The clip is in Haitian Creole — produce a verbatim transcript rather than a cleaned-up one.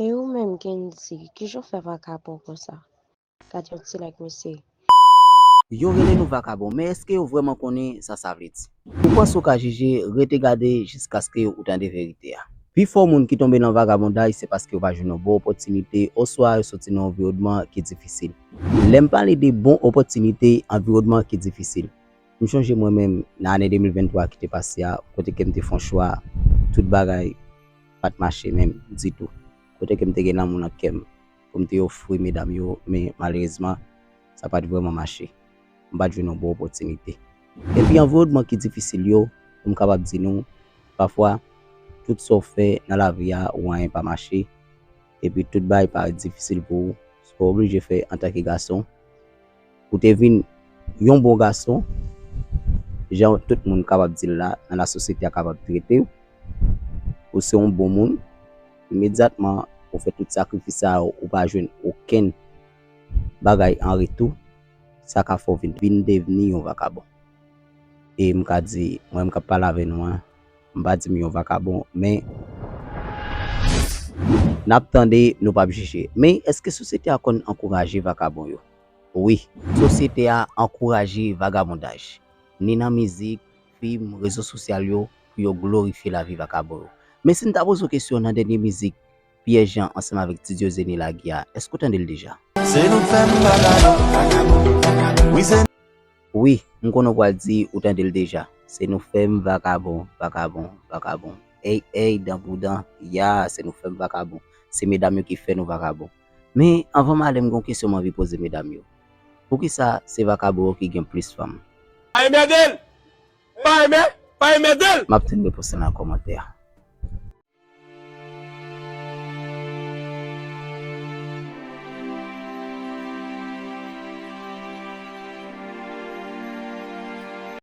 E ou menm, Kendy, kijan w fè vakabon konsa? Gade yon ti nèg, mesye. Yo rele nou vakabon, men èske yo vrèman konnen sa sa vle di? Ou panse w ka jije, rete gade jiskaske ou tande verite a. Pifò moun ki tonbe nan vagabondaj se paske yo pa jwenn yon bon opòtinite oswa yo soti nan yon anviwònman ki difisil. Lè m pale de bon opòtinite, anviwònman ki difisil, m chonje mwen menm nan ane de mil venntwa ki te pase a, kote ke m te fè yon chwa, tout bagay pa t mache menm ditou. Kote ke m te gen lanmou nan kè m pou m te ofri medam yo, men malerezman, sa pa t vrèman mache. M pa t jwenn yon bon opòtinite. Epi anviwònman ki difisil yo, pou m kapab di nou, pafwa, tout sa w fè nan lavi a, ou anyen pa mache. Epi tout bagay parèt difisil pou ou, sa w oblije fè antanke gason. Ou te vin yon bon gason, jan tout moun kapab di l la, nan lasosyete a kapab trete w. Ou se yon bon moun, imedyatman ou fè tout sakrifis sa yo, ou pa jwenn okenn bagay an retou, sa ka fè w vin, vin devni yon vakabon. E m ka di, mwen m k ap pale avè nou an, m pa di m yon vakabon, men n ap tande, nou p ap jije. Men èske sosyete a konn ankouraje vakabon yo? Wi, sosyete a ankouraje vagabondaj, ni nan mizik, fim, rezo sosyal yo, pou yo glorifye lavi vakabon yo. Men si n ta poze w kesyon nan dènye mizik Pierre Jean ansanm avèk Ti Dieusené lage a, èske w tande l deja? Se nou k fè m vakabon. Wi, se. Wi, m konnen w pral di ou tande l deja. Se nou fè m vakabon, vakabon, vakabon. Ey, ey, dan pou dan, ya, se nou fè m vakabon. Se medam yo ki fè nou vakabon. Men, anvan m ale, m gen yon kesyon m anvi poze medam yo. Poukisa se vakabon yo ki gen plis fanm? Pa enmède l! Pa enmè, pa enmède l! M ap tann repons lan nan kòmantè a.